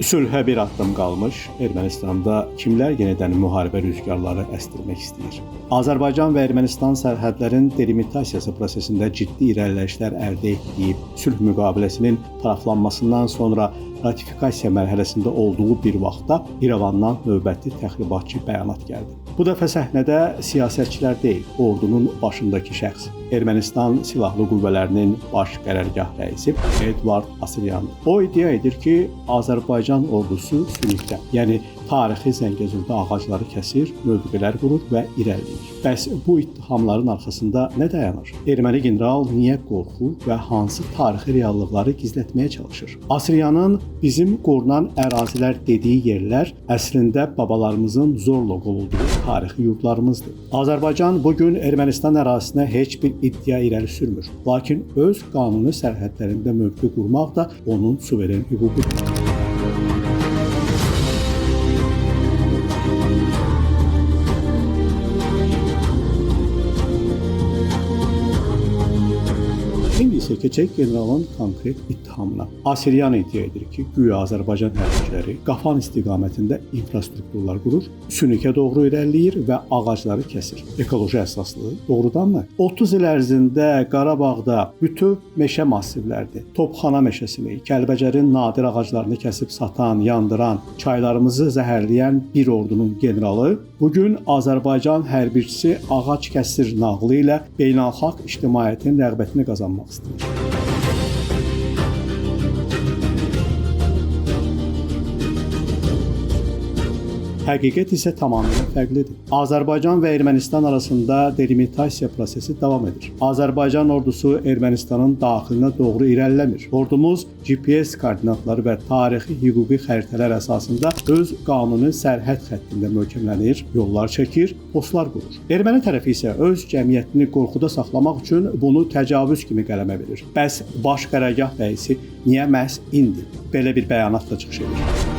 Sülhə bir addım qalmış, Ermənistanda kimlər yenidən müharibə rüzgarları əstirmək istəyir? Azərbaycan və Ermənistan sərhədlərin delimitasiyası prosesində ciddi irəliləyişlər əldə etdiyi sülh müqaviləsinin taraflanmasından sonra ratifikasiya mərhələsində olduğu bir vaxtda İrəvandan növbəti təxribatçı bəyanat gəldi. Bu dəfə səhnədə siyasətçilər deyil, ordunun başındakı şəxs, Ermənistan Silahlı Qüvvələrinin baş qərargah rəisi Edvard Asryandır. O iddia edir ki, Azərbaycan ordusu Sünikdə, yəni tarixi Zəngəzurda ağacları kəsir, mövqelər qurur və irəliləyir. Bəs bu ittihamların arxasında nə dayanır? Erməni general niyə qorxur və hansı tarixi reallıqları gizlətməyə çalışır? Asryanın bizim qorunan ərazilər dediyi yerlər əslində babalarımızın zorla qovulduğu tarixi yurdlarımızdır. Azərbaycan bu gün Ermənistan ərazisinə heç bir iddia irəli sürmür. Lakin öz qanuni sərhədlərində mövqe qurmaq da onun suveren hüququdur. İndi isə keçək generalın konkret ittihamına. Asryan iddia edir ki, güya Azərbaycan hərbiçiləri Qafan istiqamətində infrastrukturlar qurur, Sünikə doğru irəliləyir və ağacları kəsir. Ekoloji əsaslı, doğrudanmı? 30 il ərzində Qarabağda bütöv meşə massivlərini, Topxana meşəsini, Kəlbəcərin nadir ağaclarını kəsib satan, yandıran, çaylarımızı zəhərləyən bir ordunun generalı bu gün Azərbaycan hərbiçisi ağac kəsir nağılı ilə beynəlxalq ictimaiyyətin rəğbətini qazanmaq istəyir. Həqiqət isə tamamilə fərqlidir. Azərbaycan və Ermənistan arasında delimitasiya prosesi davam edir. Azərbaycan ordusu Ermənistanın daxilinə doğru irəliləmir. Ordumuz GPS koordinatları və tarixi hüquqi xəritələr əsasında öz qanuni sərhəd xəttində möhkəmlənir, yollar çəkir, postlar qurur. Erməni tərəfi isə öz cəmiyyətini qorxuda saxlamaq üçün bunu təcavüz kimi qələmə verir. Bəs baş qərargah rəisi niyə məhz indi belə bir bəyanatla çıxış edir?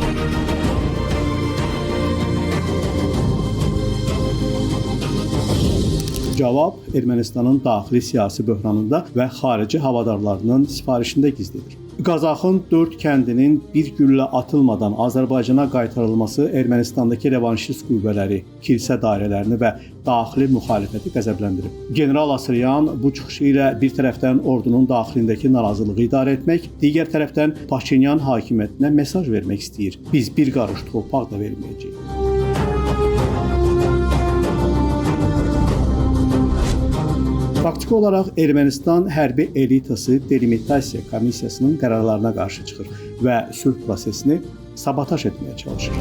Cavab Ermənistanın daxili siyasi böhranında və xarici havadarlarının sifarişində gizlidir. Qazaxın 4 kəndinin bir güllə atılmadan Azərbaycana qaytarılması Ermənistandakı revanşist qüvvələri, kilsə dairələrini və daxili müxalifəti qəzəbləndirib. General Asryan bu çıxışı ilə bir tərəfdən ordunun daxilindəki narazılığı idarə etmək, digər tərəfdən Paşinyan hakimiyyətinə mesaj vermək istəyir. Biz bir qarış torpaq da verməyəcəyik. Faktiki olaraq Ermənistan hərbi elitası delimitasiya komissiyasının qərarlarına qarşı çıxır və sülh prosesini sabotaj etməyə çalışır.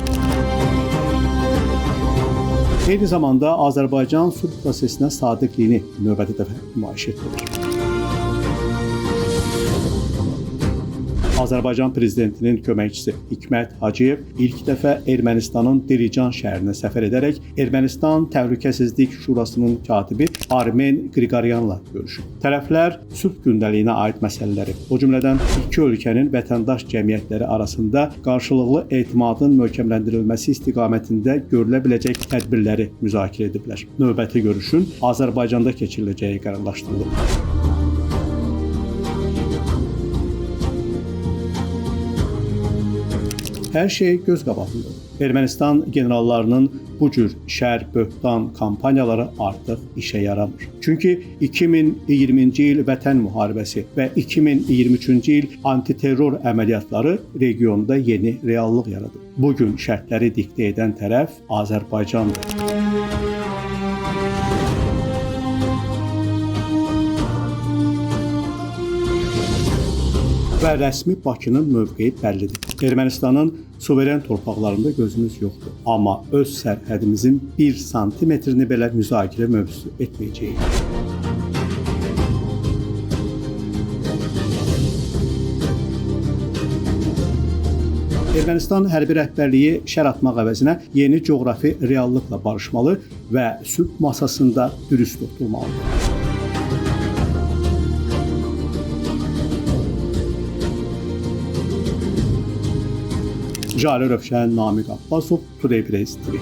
Eyni zamanda Azərbaycan sülh prosesinə sadiqliyini növbəti dəfə nümayiş etdirir. Azərbaycan prezidentinin köməkçisi Hikmət Hacıyev ilk dəfə Ermənistanın Dilican şəhərinə səfər edərək Ermənistan Təhlükəsizlik Şurasının katibi Armen Qriqoryanla görüşüb. Tərəflər sülh gündəliyinə aid məsələləri, o cümlədən iki ölkənin vətəndaş cəmiyyətləri arasında qarşılıqlı etimadın möhkəmləndirilməsi istiqamətində görülə biləcək tədbirləri müzakirə ediblər. Növbəti görüşün Azərbaycanda keçiriləcəyi qərarlaşdırılıb. Hər şey göz qabağındadır. Ermənistan generallarının bu cür şər, böhtan kampaniyaları artıq işə yaramır. Çünki 2020-ci il Vətən müharibəsi və 2023-cü il antiterror əməliyyatları regionda yeni reallıq yaradıb. Bu gün şərtləri diktə edən tərəf Azərbaycandır. Və rəsmi Bakının mövqeyi bəllidir. Ermənistanın suveren torpaqlarında gözümüz yoxdur. Amma öz sərhədimizin bir santimetrini belə müzakirə mövzusu etməyəcəyik. Ermənistan hərbi rəhbərliyi şər atmaq əvəzinə yeni coğrafi reallıqla barışmalı və sülh masasında dürüst oturmalıdır. Jalə Rövşən, Namiq Abbasov, Today Press TV.